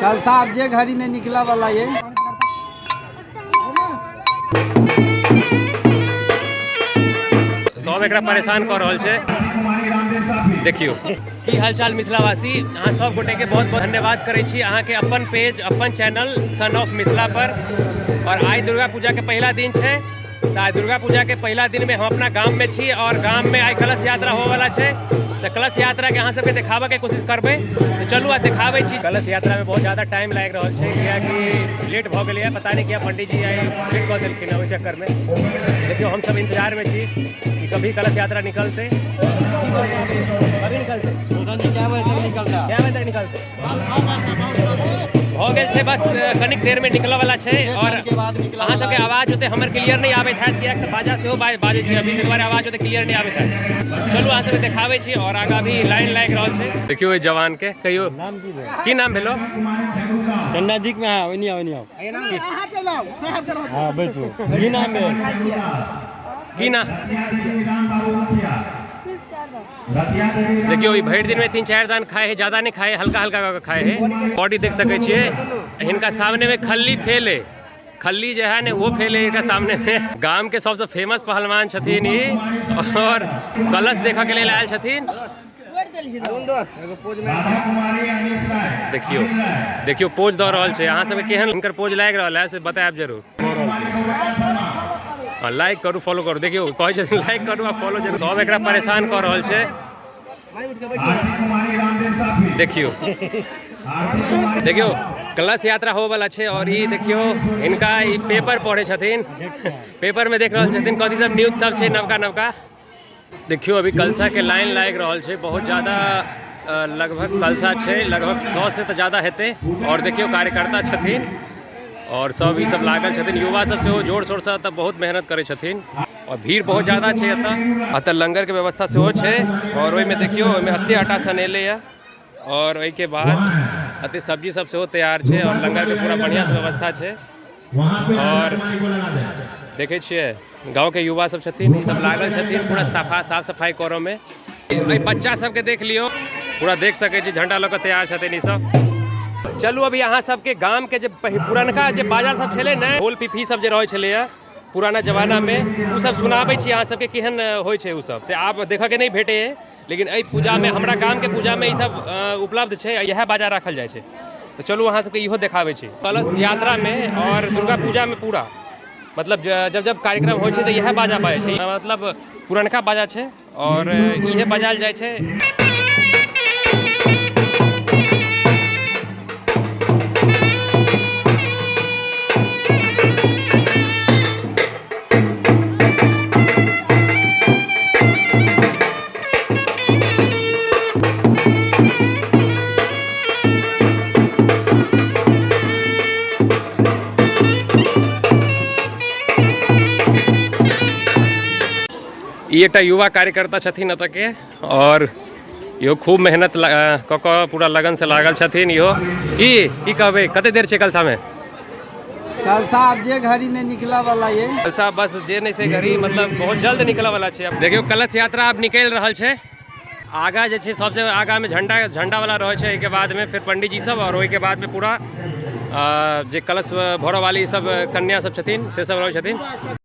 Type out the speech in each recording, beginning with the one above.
कलशा आब जे घड़ी नहीं निकला वाला ये। सब एकरा परेशान कऽ रहल छै। देखियौ की हालचाल मिथिलावासी, अहाँ सब गोटे के बहुत बहुत धन्यवाद करै छी अहाँके अपन पेज अपन चैनल सन ऑफ मिथिला पर। और आइ दुर्गा पूजा के पहिला दिन छै, तऽ आइ दुर्गा पूजा के पहिला दिन में हम अपना गाम में छी और गाम में आइ कलश यात्रा होबे वाला छै। तऽ कलश यात्रा के अहाँ सबके देखाबऽ के कोशिश करबै, तऽ चलू आ देखाबै छी। कलश यात्रा में बहुत ज्यादा टाइम लागि रहल छै, कियाकि लेट भऽ गेलैए, पता नहि किया पंडीजी आइ लेट कऽ देलखिन हँ ओहि चक्कर में। देखियौ हम सब इंतजार में छी कि कभी कलश यात्रा निकलतै। कभी निकलतै? क्या बजे तक निकलता? क्या बजे तक निकलतै? भऽ गेल छै, बस कनिक देर में निकलऽ वाला छै। और अहाँ सबके आवाज ओते हमर क्लियर नहि आबैत हैत, कियाक तऽ बाजा सेहो बाजै छै अभी, ताहि दुआरे आवाज ओते क्लियर नहि आबैत हैत। चलू अहाँ सबके देखाबै छी। और आगाँ भी लाइन लागि रहल छै। देखियौ ओहि जवान के, कहियौ नाम की भेल? की नाम भेलो? नजदीक में है, ओनी आओ, ओनी आओ। हाँ बैठू। की नाम भेल? की नाम? देखियौ ई भरि दिन में 3-4 दान खाए है, ज्यादा नहीं खाए, हल्का हल्का कऽ के खाए है। बॉडी देख सकै छियै, हिनका सामने में खल्ली फेल है, खल्ली जे है ने वो फेल है हिनका सामने में। गाम के सबसे फेमस पहलवान छथिन ई, और कलश देखऽ के लेल आयल छथिन। देखियौ देखियौ पोज दऽ रहल छै। अहाँ सबके केहन हिनकर पोज लागि रहल है से बतायब जरूर। हाँ, लाइक करू, फॉलो करू। देखियौ कहै छथिन लाइक करू आ फॉलो जरूर। सब एकरा परेशान कऽ रहल छै। देखियौ देखियौ कलश यात्रा होबे वाला छै। और ई देखियौ हिनका ई पेपर पढ़ै छथिन, पेपर में देख रहल छथिन कथी सब न्यूज सब छै नवका नवका। देखियौ अभी कलशा के लाइन लागि रहल छै, बहुत ज्यादा लगभग कलशा छै, लगभग 100 से तऽ ज्यादा हेतै। और देखियौ कार्यकर्ता छथिन और सब ई सब लागल छथिन, युवा सब सेहो जोर शोर से तऽ बहुत मेहनत करै छथिन। और भीड़ बहुत ज्यादा छै एतऽ। एतऽ लंगर के व्यवस्था सेहो छै। और ओहिमे देखियौ ओहिमे एते आटा सनेलैया और ओहिके बाद एते सब्जी सब सेहो तैयार छै और लंगर के पूरा बढ़िया से व्यवस्था छै। और देखै छियै गाँव के युवा सब छथिन, ई सब लागल छथिन पूरा साफ सफाई करऽ में। एहि बच्चा सबके देख लियौ, पूरा देख सकै छी झंडा लऽ कऽ तैयार छथिन ई सब। चलू अभी अहाँ सबके गाम के जे पुरनका जे बाजा सब छलै ने, ढोल पिपही सब जे रहै छलैया पुराना जमाना में, ओ सब सुनाबै छी अहाँ सबके केहन होइ छै ओ सब, से आब देखऽ के नहि भेटै है। लेकिन एहि पूजा में, हमरा गाम के पूजा में ई सब उपलब्ध छै, इएह बाजा राखल जाइ छै। तऽ चलू अहाँ सबके इहो देखाबै छी। कलश यात्रा में और दुर्गा पूजा में पूरा मतलब जब जब कार्यक्रम होइ छै तऽ इएह बाजा बाजै छै, मतलब पुरनका बाजा छै और इहे बजायल जाइ छै। ई एकटा युवा कार्यकर्ता छथिन एतऽ के, और इहो खूब मेहनत कऽ कऽ पूरा लगन से लागल छथिन। इहो ई की कहबै, कते देर छै कलशा में? कलशा आब जे घड़ी नहीं निकला वाला ये। कलशा बस जे नहीं से घड़ी, मतलब बहुत जल्द निकला वाला छै। अब देखियौ कलश यात्रा आब निकलि रहल छै। आगा जे छै सबसे आगा में झंडा वाला रहै छै, एहिके बाद में फिर पंडीजी सब, और ओहिके बाद में पूरा जे कलश भरऽ वाली सब कन्या सब छथिन से सब रहै छथिन।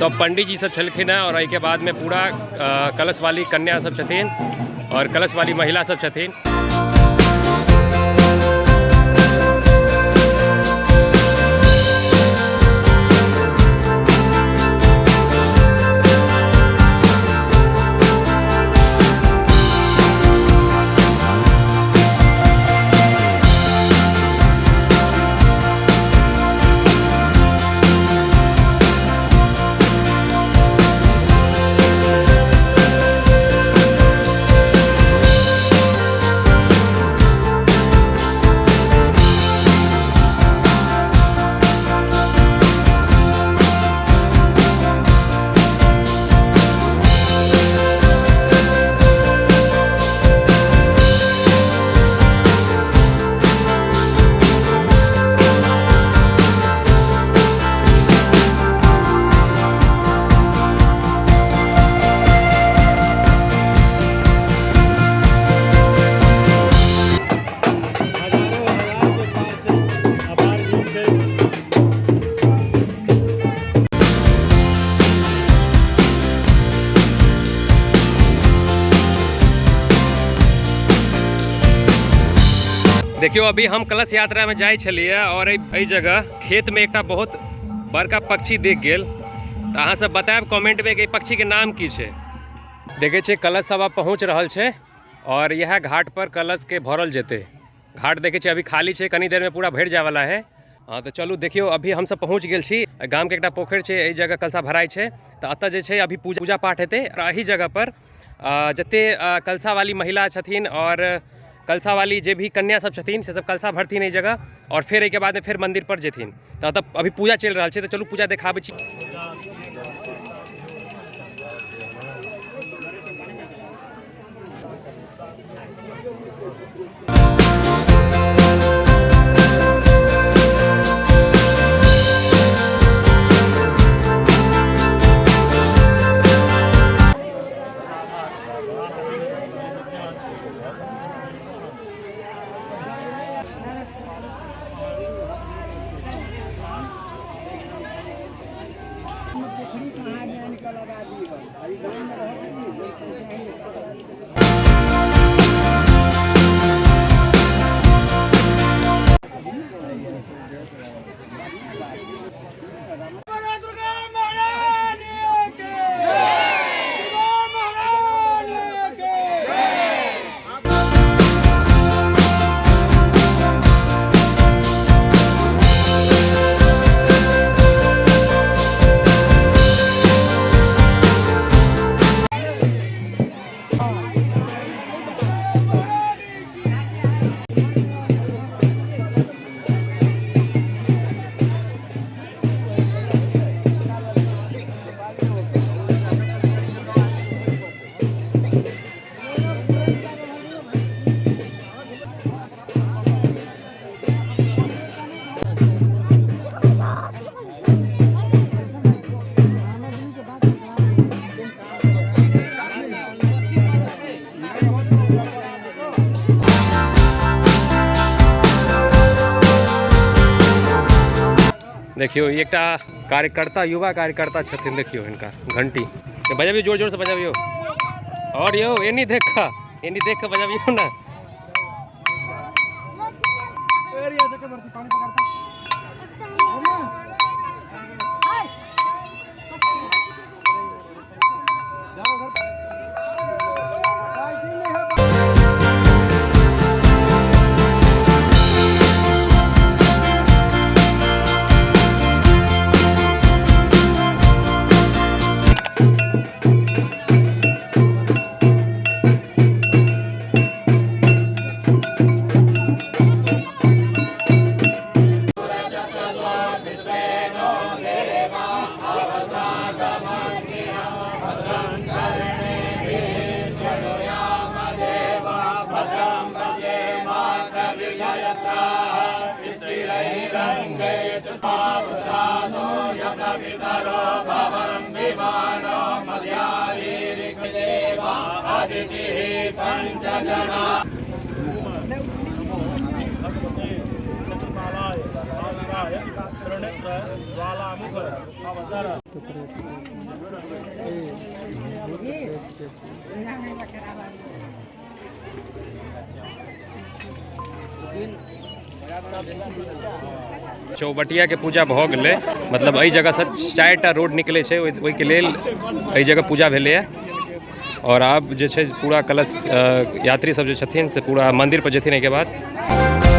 सब पंडीजी सब छलखिन हैं और एहिके बाद में पूरा कलश वाली कन्या सब छथिन और कलश वाली महिला सब छथिन। देखियौ अभी हम कलश यात्रामे जाइ छलियै और एहि जगह खेतमे एकटा बहुत बड़का पक्षी देख गेल। तऽ अहाँ सब बतायब कमेंटमे कि एहि पक्षीके नाम की छै। देखै छियै कलश सब आब पहुँच रहल छै और इएह घाट पर कलशके भरल जेतै। घाट देखै छियै अभी खाली छै, कनी देरमे पूरा भरि जायवला है। हँ तऽ चलू देखियौ अभी हमसब पहुँच गेल छी गामके एकटा पोखरि छै, एहि जगह कलशा भराइ छै। तऽ एतऽ जे छै अभी पूजा पाठ हेतै और एहि जगह पर जते कलशावाली महिला छथिन और कलशावाली जे भी कन्या सब छथिन से सब कलशा भरथिन एहि जगह और फेर एहिके बादमे फेर मन्दिर पर जेथिन। तऽ एतऽ अभी पूजा चलि रहल छै, तऽ चलू पूजा देखाबै छी। देखियौ एकटा कार्यकर्ता, युवा कार्यकर्ता छथिन। देखियौ हिनका घंटी बजबियौ, जोर जोर से बजबियौ। और यौ एनी देख कऽ, एनी देख कऽ बजबियौ ना। चौबटिया के पूजा भऽ गेलै। मतलब एहि जगहसँ 4टा रोड निकलै छै, ओहिके लेल एहि जगह पूजा भेलैए। और आब जे छै पूरा कलश यात्री सब जे छथिन से पूरा मंदिर पर जेथिन एहिके बाद।